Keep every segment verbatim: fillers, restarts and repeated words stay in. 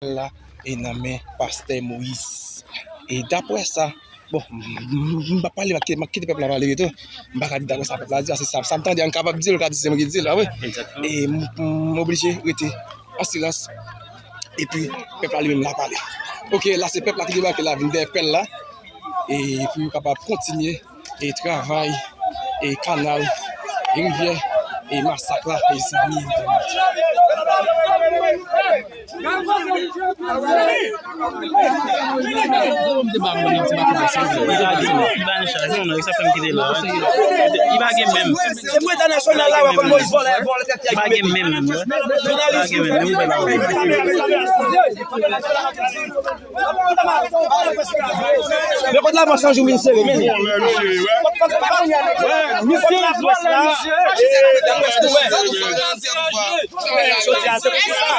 la e nan men pastè Moyiz. E daprè sa, bon, m p ap pale, m ap kite pèp la pale tou. M pa ka di daprè sa pèp la di, se sa, sa m tande a, m kapab di l, ou ka di se mwen ki di l, pa vre? E m, m oblije rete an silans. Epi, pèp la li menm la pale. Ok, la se pèp la ki debake la, vin dèyè pèl la. E pou yo kapab kontinye e travay e kanal, e rivyè, e masak la, mezanmi. Li pa gen menm. Se pou entènasyonal la, wè kòman Moyiz vòlè, vòlè tèt. Li pa gen menm, menm. Li pa gen menm, menm. Men kote laprès lan jou vin sere, men. Misye vòlè, misye. Jodi a, se pou sa.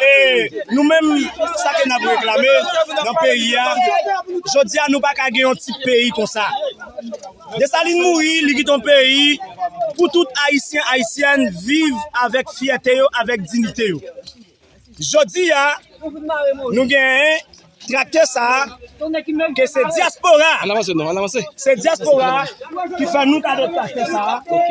E nou menm, sa ke n ap reklame nan peyi a, jodi a, nou pa ka gen yon ti peyi konsa. Desalin mouri, li kite yon peyi pou tout Ayisyen, Ayisyèn viv avèk fyète yo, avèk diyite yo. Jodi a, nou genyen traktè sa a, ke se dyaspora. Ann avanse, non, ann avanse. Se dyaspora ki fè nou kado traktè sa a. Ok.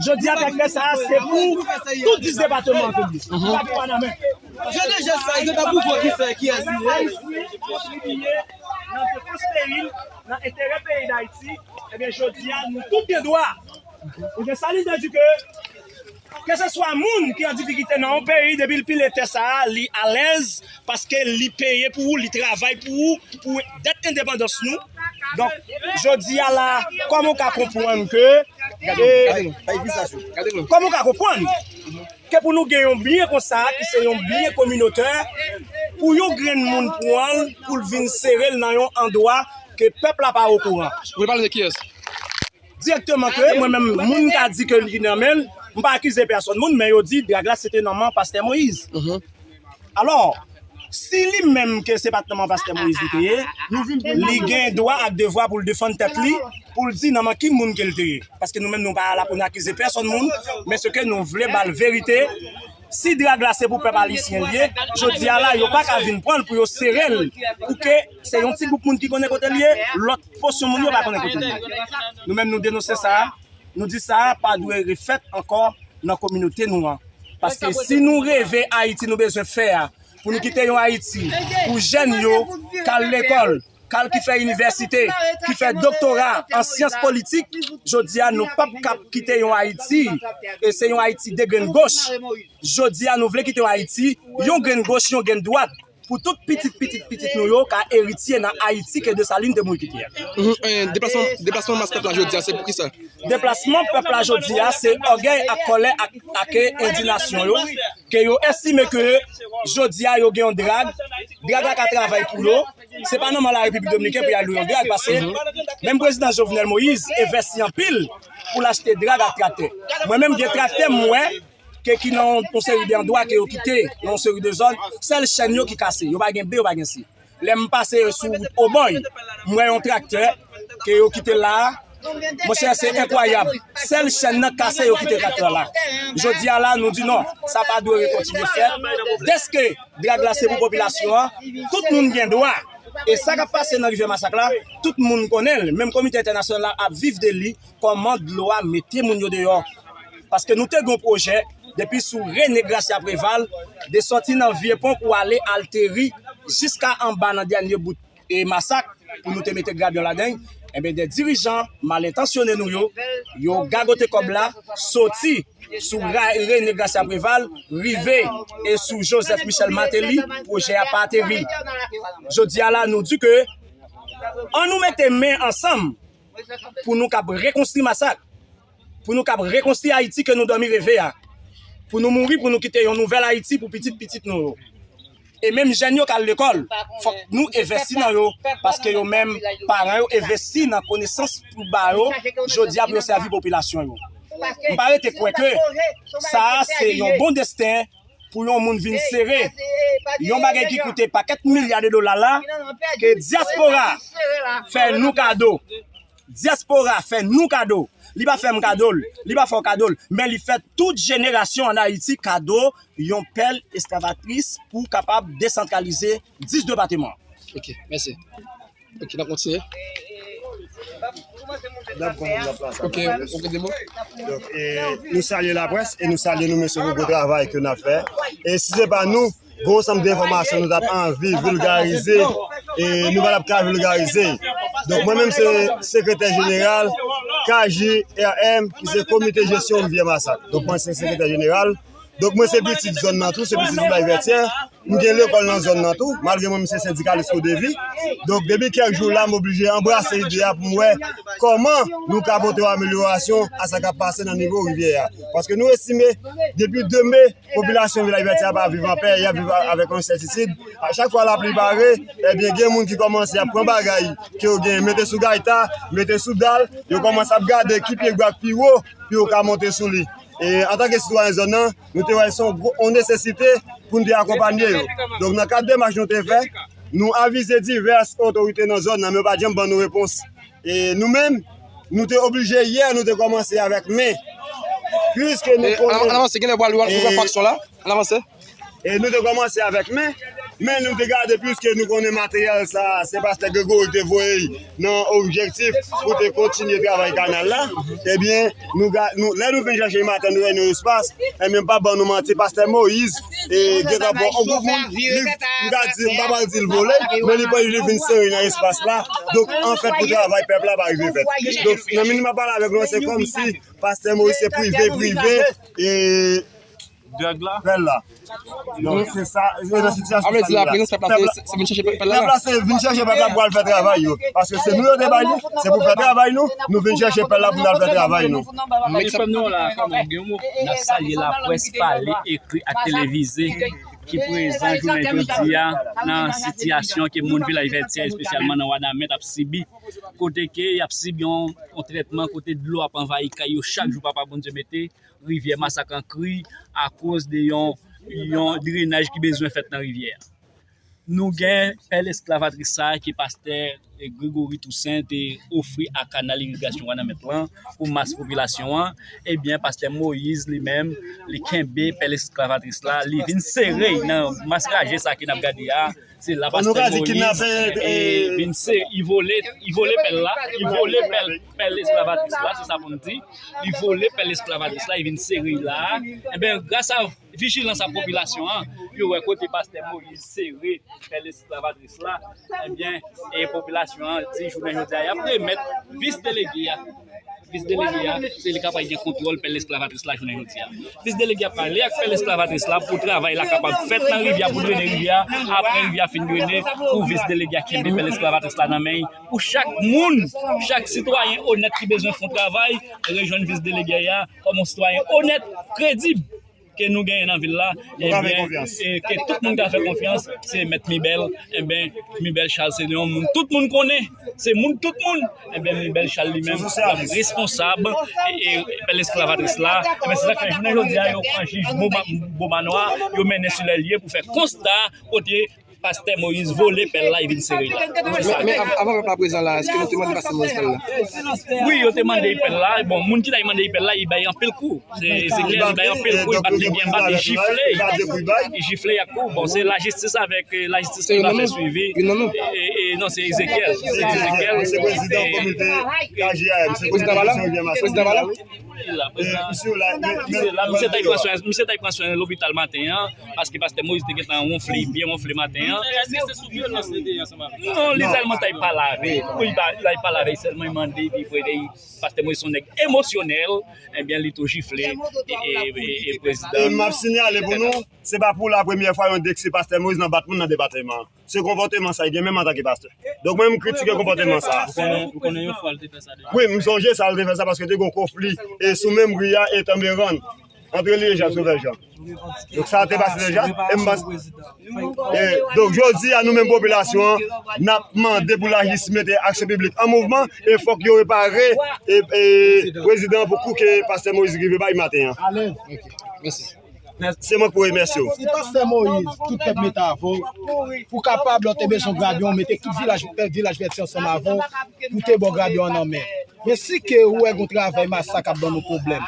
Jodi a, traktè sa a, se pou tout dis depatman an tou. Mhm. Pa pou Wanament. Jodi a, sa, se pa pou vòt ki fè, kiyès li ye. Ayisyen ki kontribiye nan defans peyi l, nan enterè peyi Dayiti, ebyen, jodi a, nou tout gen dwa. Ebyen, sa li vle di ke, keseswa moun ki an difikilte nan yon peyi, depi l pile tè sa a, li alèz, paske li peye pou ou, li travay pou ou, pou dèt endepandans nou. Donk, jodi a la, kòman w ka konprann ke, e, kòman w ka konprann ke pou nou gen yon byen konsa, ki se yon byen kominotè, pou yon grenn moun pran l, pou l vin sere l nan yon andwa ke pèp la pa okouran. Ou vle pale de kiyès? Dirèkteman ke mwen menm, moun ka di ke li nan men l, m pa akize pèsòn moun, men yo di drag la se te nan men pastè Moyiz. Mhm. Alò, si li menm ke se pa t nan men pastè Moyiz li te ye, li gen dwa ak devwa pou l defann tèt li, pou l di nan men ki moun ke l te ye. Paske nou menm nou pa la pou n akize pèsòn moun, men se ke nou vle ba l verite. Si drag la se pou pèp ayisyen li ye, jodi a la, yo pa ka vin pran l pou yo sere l, pou ke se yon ti gwoup moun ki konnen kote l ye, lòt pòsyon moun yo pa konnen kote l ye. Nou menm nou denonse sa, nou di sa pa dwe refèt ankò nan kominote nou an. Paske si nou reve Ayiti nou bezwen fè a, pou nou kite yon Ayiti pou jèn yo k al lekòl, k al ki fè inivèsite, ki fè doktora an syans politik, jodi a nou p ap kab kite yon Ayiti, e se yon Ayiti de grenn goch. Jodi a nou vle kite yon Ayiti, yon grenn goch, yon grenn dwat, pou tout pitit, pitit, pitit nou yo ka eritye nan Ayiti ke Desalin te mouri kite a. Mhm, eh, deplasman, deplasman mas pèp la jodi a, se pou kisa? Deplasman pèp la jodi a, se ògèy ak kòlè ak, ak endinasyon yo, ke yo estime ke jodi a yo gen yon drag, drag la ka travay pou yo, se pa nòmal la Repiblik Dominiken pou y al lwe yon drag, paske menm prezidan Jovenel Moïse envèsti anpil pou l achte drag ak traktè. Mwen menm gen traktè m wè ke ki nan yon seri de andwa ke yo kite, nan yon seri de zòn, sèl chèn yo ki kase, yo pa gen B, yo pa gen C. Lè m pase sou wout Obòy, m wè yon traktè ke yo kite la a. Monchè, se enkwayab. Sèl chèn nan kase, yo kite traktè la. Jodi a la, nou di non, sa pa dwe rekontinye fèt. Dèske drag la se pou popilasyon an, tout moun gen dwa. E sa k ap pase nan Rivyè Masak la, tout moun konnen l. Menm komite entènasyonal la ap viv de li, kòman dlo a mete moun yo deyò. Paske nou te gen yon pwojè depi sou René Gracia Préval, de sòti nan Vye Pon pou ale Alteri, jiska anba nan dènye bout e Masak, pou nou te mete grabyon ladan l. Enben, de dirijan mal entansyone nou yo, yo gagote kòb la, soti sou Ra-, René Gracia Préval, rive e sou Joseph Michel Martelly, pwojè a pa ateri. Jodi a la, nou di ke, ann nou mete men ansanm pou nou kab rekonstwi Masak, pou nou kab rekonstwi Ayiti ke nou dòmi reve a, pou nou mouri, pou nou kite yon nouvèl Ayiti pou pitit pitit nou yo. E menm jèn yo k al lekòl, fòk nou envèsti nan yo, paske yo menm, paran yo envèsti nan konesans pou ba yo, jodi a pou yo sèvi popilasyon yo. M pa rete kwè ke sa a se yon bon desten pou yon moun vin sere yon bagay ki koute pakèt milya de dola la, ke dyaspora fè nou kado. Dyaspora fè nou kado. Li pa fè m kado l, li pa fè w kado l, men li fè tout jenerasyon ann Ayiti kado yon pèl eskavatrice pou kapab desantralize dis depateman. Ok, mèsi. Ok, n ap kontinye. Ok, ok, de mo. Donk, e, nou salye laprès e nou salye nou mesye pou gwo travay ke n ap fè. E si se pa nou, gen yon ansanm de enfòmasyon nou t ap anvi vilgarize, e nou pa t ap ka vilgarize. Donk, mwen menm se sekretè jeneral K J R M, ki se Komite Jesyon Rivyè Masak. Donk, mwen se sekretè jeneral. Donk, mwen se pitit zòn nan tou, se pitit Vilaj Vètyè. M gen lekòl nan zòn nan tou, malgre mwen, m se sendikalis Kodevi. Donk, depi kèk jou la, m oblije anbrase ide a pou m wè kòman nou ka pote yon amelyorasyon a sa k ap pase nan nivo rivyè a. Paske nou estime, depi de me, popilasyon Vilaj Vètyè a pa viv anpè, y ap viv avèk yon ensètitid. A chak fwa lapli pare, ebyen, gen moun ki kòmanse ap pran bagay ke yo genyen, mete sou gayta, mete sou dal, yo kòmanse ap gade ki pyebwa k pi wo pou yo ka monte sou li. E antanke sitwayen zòn nan, nou te wè se yon gwo, yon nesesite pou n te akonpanye yo. Donk, nan kad demach nou te fè, nou avize divès otorite nan zòn nan, men yo pa t janm ban nou repons. E nou menm, nou te oblije yè, nou te kòmanse avèk men. Piske nou konnen. Ann avanse, genlè pral, pral, pral fè aksyon la. Ann avanse. E nou te kòmanse avèk men, men nou te gade, piske nou konnen materyèl sa a, se pastè Gregory ki te voye l nan objektif pou te kontinye travay kanal la. Ebyen, nou ga-, nou, lè nou vin chèche maten, nou wè yon espas, ebyen, m pa ban nou manti, pastè Moïse, e, gentan pran yon gwoup moun, li, m ka di, m pa pral di l vole, men li pran, li vin sere nan espas la. Donk, anfèt, pou travay pèp la pa rive fèt. Donk, nan minit m ap pale avèk nou, se kòmsi pastè Moïse se prive, prive, e, pèl la. Donk, se sa, se nan sitiyasyon sa nou la. Pèp la, se vin chèche pèl la. Pèp la, se vin chèche pèl la pou al fè travay yo. Paske se nou yo te bay li, se pou fè travay nou, nou vin chèche pèl la pou n al fè travay nou. Mèt fè nou la, kòman gen yon mo? N ap salye laprès, pale, ekri ak televize ki prezan jounen jodi a nan sitiyasyon ke moun Vilaj Vètyè, espesyalman nan Wanament, ap sibi. Kote ke y ap sibi yon, yon trètman, kote dlo ap anvayi kay yo chak jou, Papa Bondye mete rivyè Masak an kri akoz de yon, yon drenaj ki bezwen fèt nan rivyè a. Nou gen pèl esklavatris sa a ke pastè Gregory Toussaint te ofri a kanal irigasyon Wanament lan pou mas popilasyon an. Ebyen, pastè Moïse li menm, li kenbe pèl esklavatris la, li vin sere nan mas raje sa a ke n ap gade a. Se la pastè Moïse, e, vin se, li vole, li vole pèl la, li vole pèl, pèl esklavatris la, se sa pou n di. Li vole pèl esklavatris la, li vin sere la. Ebyen, gras a vijilans a popilasyon an, yo wè kote pastè Moïse sere pèl esklavatris la. Ebyen, e popilasyon an di jounen jodi a, y ap remèt vis delege a. Vis delege a, se li k ap pral gen kontwòl pèl esklavatris la jounen jodi a. Vis delege a pale ak pèl esklavatris la pou travay la kapab fèt nan rivyè a, pou drene rivyè a. Apre rivyè a fin drene, pou vis delege a kenbe pèl esklavatris la nan men l. Pou chak moun, chak sitwayen onèt ki bezwen fè yon travay, rejwenn vis delege a kòm yon sitwayen onèt, kredib. Ke nou genyen nan vil la, ebyen, e ke tout moun ka fè konfyans, se mèt Mibèl, ebyen, Mibèl Charles se yon moun tout moun konnen, se moun tout moun, ebyen, Mibèl Charles li menm, l ap responsab, e, e, pèl esklavatris la, ebyen, se sa k fè jounen jodi a, yo pran jij Boba-, Bobanwa, yo mennen sou lè l ye pou fè konsta kote pastè Moïse vole pèl la, e vin sere la. Men, men av-, avan pèp la prezan la, èske nou te mande pastè Moïse pèl la? Wi, yo te mande l pèl la. Bon, moun ki t al mande l pèl la, li bay anpil kou. Se Ezekyèl, li bay anpil kou, li bat li byen bat, li jifle l. Li jifle l ak kou. Bon, se lajistis avèk, eh, lajistis ki va fè swivi. E, e, e, non, se Ezekyèl. Se Ezekyèl. Se prezidan komite K J A M. Se prezidan pa la? Prezidan pa la? Misye la, misye t al pran swen, misye t al pran swen lopital maten an, paske pastè Moïse te gentan wonfle, byen wonfle maten an. Èske se sou vyolans li te ye ansanm avèk yo? Non, li sèlman t al pale avè l. Wi, li pa, li pa pale avè l sèlman, li mande, li prete, pastè Moïse se yon nèg emosyonèl, ebyen, li tou jifle, e, e, e, e prezidan. E m ap sinyale pou nou, se pa pou la premyè fwa yon deksi pastè Moïse nan bat moun nan depatman an. Se konpòteman sa l gen menm antanke pastè. Donk mwen, m kritike konpòteman sa. Ou konnen, ou konnen yon fwa l te fè sa deja? Wi, m sonje sa, l te fè sa paske te gen yon konfli, e sou menm ri a, e Tanberann, antre li e Jacques Sauveur Jean. Donk sa te pase deja, e m panse, e, donk jodi a, nou menm popilasyon an, n ap mande pou lajistis mete aksyon piblik an mouvman, e fòk yo repare, e, e, prezidan pou kou ke pastè Moïse rive bay maten an. Ok, mèsi. Se mwen k pou remèsye w. Si Pastè Moyiz, tout pèp mete avè w, pou kapab lè w te bezwen grabyon, mete tout vilaj, pèp vilaj Vètyè ansanm avè w, pou te ba w grabyon an nan men. Men si ke ou wè gon travay masak ap ban nou pwoblèm,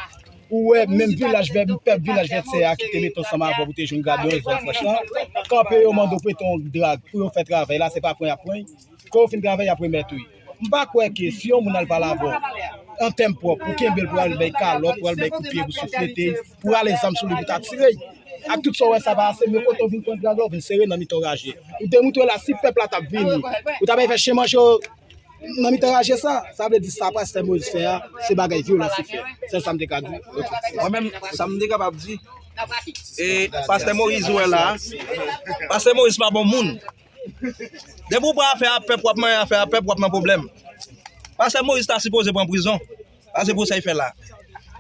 ou wè menm vilaj, pèp vilaj Vètyè a ki te mete ansanm avè w pou te jwenn grabyon e zòn franch lan, kanpe yo mande w prete yon drag pou yo fè travay la, se pa pran y ap pran, ke w fin travay y ap remèt ou. M pa kwè ke si yon moun al pale avè w an tèm pwòp, pou kenbe l, pou al bay kalòt, pou al bay kout pye, pou souflete, pou rale zam sou li, pou ta tire l. Ak tout sa w wè sa pa ase, men kote w vin pran drag la, w vin sere nan mitan raje. Ou te montre la, si pèp la t ap vini, ou ta bay fè chen manje w nan mitan raje sa. Sa vle di sa Pastè Moyiz fè a, se bagay vyolans li fè. Se sa m te ka di. Ok. Mwen menm, sa m te kapab di, e Pastè Moyiz ou wè la, Pastè Moyiz pa bon moun. Depi w pran afè a pèp, w ap manyen afè a pèp, w ap nan pwoblèm. Pastè Moyiz ta sipoze pran prizon. Paske pou sa l fè la.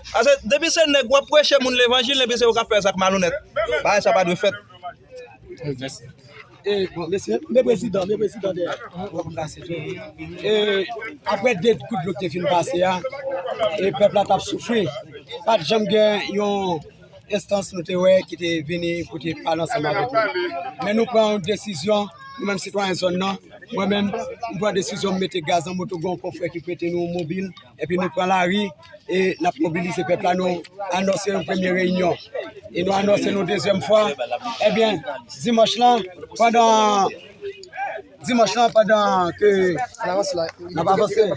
Paske depi se nèg w ap preche moun levanjil, epi se yo k ap fè zak malonèt. Bagay sa pa dwe fèt. E, bon, mesye, men prezidan, men prezidan dèyè. E, apre de kout dlo ki te fin pase a, e pèp la t ap soufri. Pa t janm gen yon enstans nou te wè ki te vini pou te pale ansanm avèk nou. Men nou pran yon desizyon, nou menm sitwayen zòn nan, mwen menm, m pran desizyon m mete gaz nan moto, gen yon konfrè ki prete nou yon mobil, epi nou pran lari, e n ap mobilize pèp la, nou anonse yon premye reyinyon. E nou anonse yon dezyèm fwa. Ebyen, dimanch lan, pandan, dimanch lan, pandan ke n ap avanse,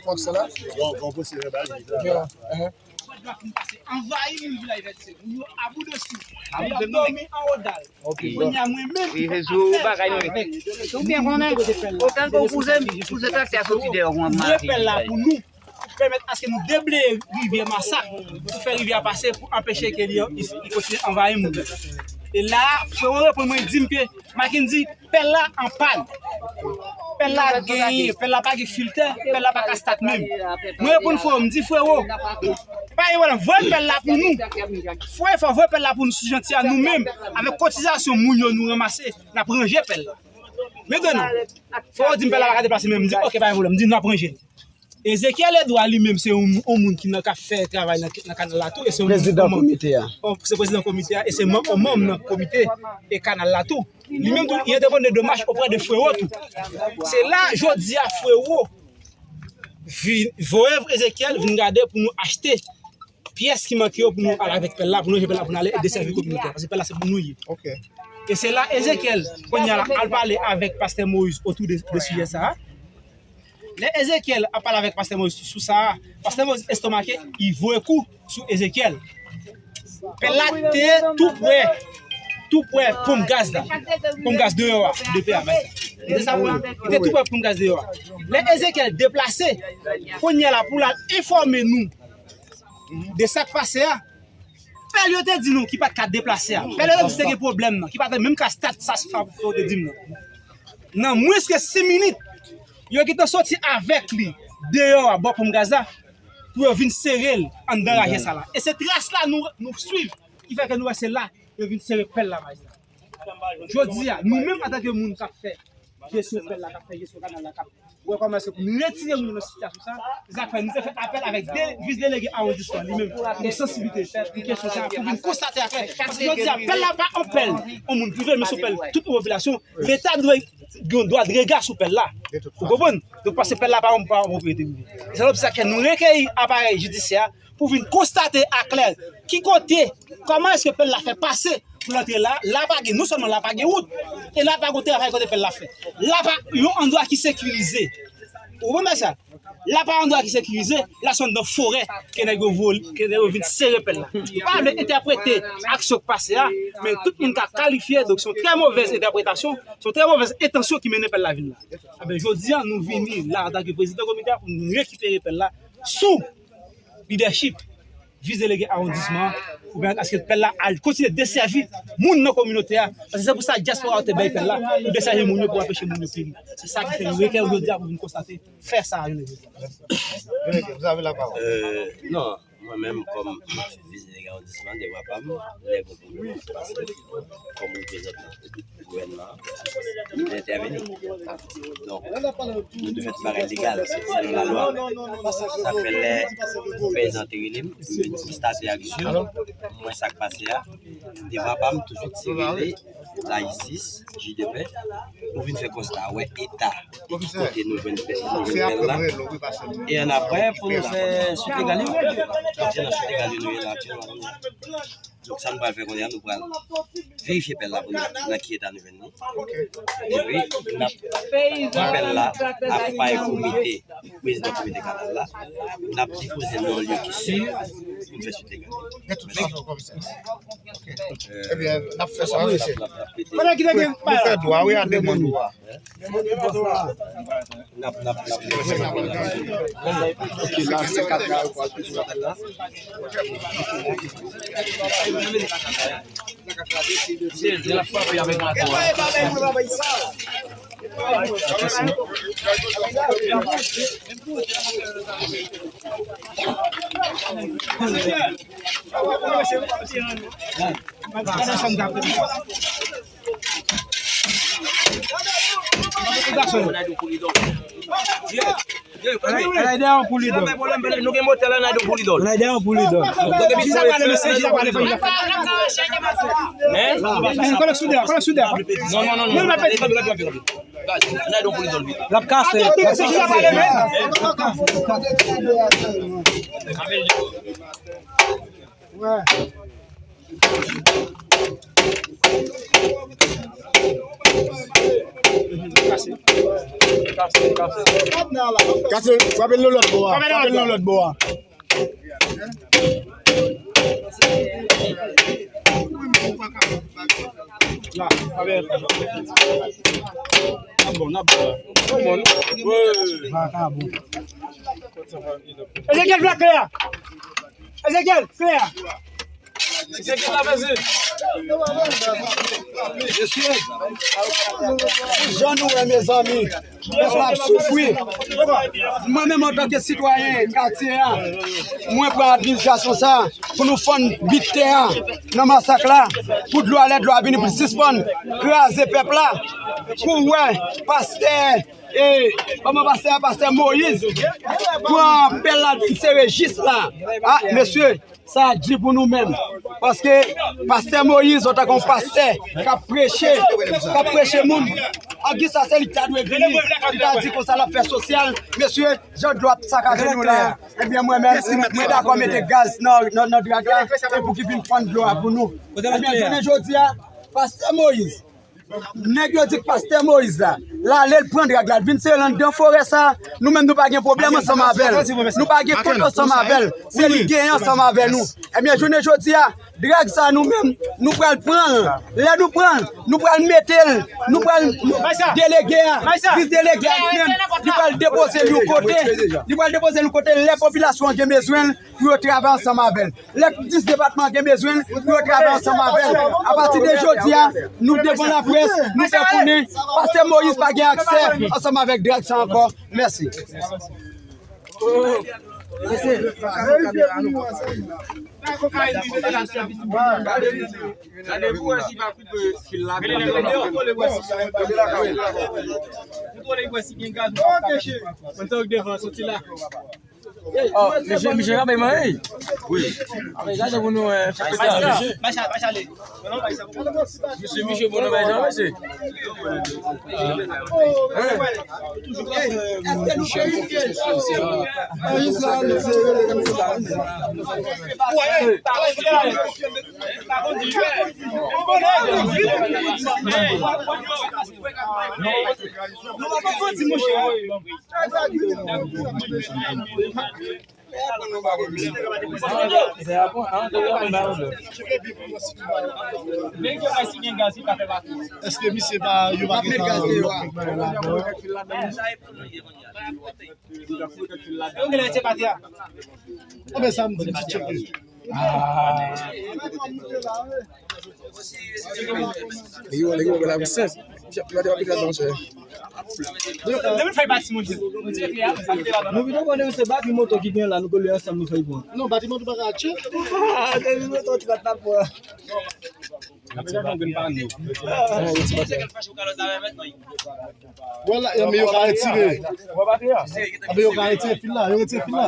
Anvayi moun vilaj Vètyè. Moun yo abou de sou. Moun yo ap dòmi anwo dal. Kounye a mwen menm ki fè afè avèk. Ou byen konnen, otan ke w pouze, pouze traktè a soti dèyè w, mwen ap mare pèl la pou nou, pou pèmèt aske nou debleye rivyè Masak, pou fè rivyè a pase, pou anpeche ke li, li, li kontinye anvayi moun. E la, frè w reprann mwen, di m ke Mackendy, pèl la an pàn. Pèl la genyen, pèl la pa gen filtè, pèl la pa ka stat menm. Mwen reponn frè w, m di, frero, pa gen pwoblèm, voye pèl la pou nou. Frè, fò voye pèl la pou nou sou chantier a nou menm, avèk kotizasyon moun yo nou ranmase, n ap ranje pèl la. Mentnan, frè w di m pèl la pa ka deplase menm, m di, ok, pa gen pwoblèm, m di, n ap ranje l. Ezekiel Edouard li menm se yon, yon moun ki nan, k ap fè travay nan, nan kanal la tou, e se yon prezidan komite a. Se prezidan komite a, e se manm, yon manm nan komite e kanal la tou. Li menm tou, il intervenait de démarche auprès de frero tou. Se la, jodi a, frero vin, voye Ezekiel vin gade pou nou achte pyès ki manke yo pou nou al avèk pèl la, pou nou ranje pèl la, pou nou ale desèvi kominote a. Paske pèl la se pou nou ye. E se la, Ezekiel, kounye a la, al pale avèk pastè Moyiz otou de, de sijè sa a. Lè Ezekiel ap pale avèk pastè Moyiz sou sa a, pastè Moyiz estomake, li voye kou sou Ezekiel. Pèl la te tou prè, tou prè ponp gaz la. Ponp gaz deyò a, de pè a, bay sa. Li te sa, li te tou prè ponp gaz deyò a. Lè Ezekiel deplase, kounye a la pou l al enfòme nou de sa k pase a, pèl yo te di nou ki pa t ka deplase a. Pèl yo te di te gen pwoblèm nan, ki pa t menm ka stat sa frè w te di m nan. Nan mwens ke sis minit, yo gentan soti avèk li deyò a, bò ponp gaz la, pou yo vin sere l anndan raje sa la. E se tras la nou, nou swiv, ki fè ke nou wè se la yo vin sere pèl la, majistra. Jodi a, nou menm antanke moun k ap fè jesyon pèl la, k ap fè jesyon kanal la, k ap wè kòman èske pou nou retire moun yo nan sitiyasyon sa, se sa k fè nou te fè apèl avèk de, vis delege awondisman li menm, pou sansibilize pou kesyon sa, pou vin konstate aklè. Paske jodi a, pèl la pa yon pèl yon moun prive, men se yon pèl tout yon popilasyon. Leta dwe gen yon dwa de rega sou pèl la. Ou konprann? Donk, paske pèl la pa yon, pa yon pwopriyete prive. E se sa k fè nou rekeyi aparèy jidisyè a pou vin konstate aklè ki kote, kòman èske pèl la fè pase pou l antre la. La pa gen, non sèlman la pa gen wout, e la pa gen travay kote pèl la fè. La pa yon andwa ki sekirize. Ou konprann sa? La pa yon andwa ki sekirize, la se anndan forè ke nèg yo vole, ke nèg yo vin sere pèl la. M pa vle entèprete aksyon k pase a, men tout moun ka kalifye, donk se yon trè movèz entèpretasyon, se yon trè movèz entansyon ki mennen pèl la vin la. Enben, jodi a, nou vini la antanke prezidan komite a pou nou rekipere pèl la sou lidèchip vis delege awondisman an, pou pèmèt aske pèl la al kontinye desèvi moun nan kominote a. Paske se pou sa dyaspora yo te bay pèl la, pou desèvi moun yo, pou anpeche moun yo peri. Se sa ki fè nou rekè jodi a pou vin konstate fè sa a jounen jodi a. Délégué, vous avez la parole. Euh, non, Mwen menm, kòm vis delegan awondisman, devwa pa m, lè gen pwoblèm, paske kòm reprezantan gouvènman an, m entèveni. Donk, nou te fè tout bagay legal, selon lalwa. Sa fè lè peyizan te rele m, m vin konstate ak je m, m wè sa k pase a. Devwa pa m toujou ti rele Layisis, J de Pè, pou vin fè konsta, wè eta epi kote nou jwenn pè-, nou jwenn pèl la. E annapre, pou nou fè swit legal yo. Donk, se nan swit legal yo nou ye la aktyèlman. Donk, sa nou pral fè kounye a, nou pral verifye pèl la pou nou wè nan ki eta nou jwenn li. Epi, n ap pran pèl la ak pay komite, prezidan komite kanal la. N ap depoze non li ki si pou n fè swit legal. Gen tout sa ankò, komisè. Ebyen, n ap fè sa, wi, mesye. Kote ki te gen pay la? Nou fè dwa, wi, a demann ou a. N ap, n ap, n ap. Ok, la, se kat la, yo pral pete kat la. Se, se la frape avèk mato a. Ann al dèyè yon poulidòl. Nou gen motè la, ann al dèyè yon poulidòl. Ann al dèyè yon poulidòl. Hein? Kole sou dèyè, kole sou dèyè. Non, non, non, non. Ann al dèyè yon poulidòl vit. L ap kase. L ap kase. Kase, frape l nan lòt bò a. Frape l nan lòt bò a. La, frape. N ap bon, n ap bon. Bon, wi. Ezekiel, vle klè a. Ezekiel, klè a. Ezekiel la, mèsi. Mesye, jan nou wè, mezanmi, pèp la ap soufri. Mwen menm, antanke sitwayen katye a, mwen pran administrasyon sa a pou nou fann bit tè a nan masak la, pou dlo a, lè dlo a vini, pou l sispann kraze pèp la, pou wè pastè, e, kòman pastè a, pastè Moyiz, pran pèl la, vin sere jis la. A, mesye, sa di pou nou menm. Paske pastè Moyiz, antanke yon pastè k ap preche, k ap preche moun, an ki sa se li ki ta dwe vini, li ta di konsa l ap fè sosyal. Mesye, jan dlo ap sakaje nou la, ebyen, mwen menm, mwen dakò mete gaz nan, nan, nan drag la, e pou ki vin fann dlo a pou nou. Ebyen, jounen jodi a, pastè Moyiz, nèg yo di k pastè Moyiz la, l ale, l pran drag la, l vin sere l anndan forè sa, nou menm nou pa gen pwoblèm ansanm avè l. Nou pa gen kont ansanm avè l. Se li genyen ansanm avè nou. Ebyen, jounen jodi a, drag sa nou menm, nou pral pran l. Lè nou pran l, nou pral mete l, nou pral delege a, vis delege a li menm, li pral depoze l yon kote. Li pral depoze l yon kote, lè popilasyon an gen bezwen l, pou yo travay ansanm avè l. Lè dis depatman gen bezwen l, pou yo travay ansanm avè l. Apati de jodi a, nou devan laprès, nou fè konnen pastè Moyiz pa gen aksè ansanm avèk drag sa ankò. Mèsi. Ò, mesye, misye pa bay manyen. Wi. Gade pou nou, eh, fè sa. Misye, misye bon nan bay jan, mesye. Èske misye pa, yo pa gen tan? Anben, sa m di, ti tcheke. Yo, nèg yo, la wisès. Gade, pa pika non, chè. Depi fè bati moto. Nou vin konnen se bati moto ki gen la, nou kole ansanm, nou fè pran. Non, bati moto pa ka atche. Depi moto ti pa t ap pran. Wala, men yo ka retire. Men yo ka retire fil la, yo retire fil la.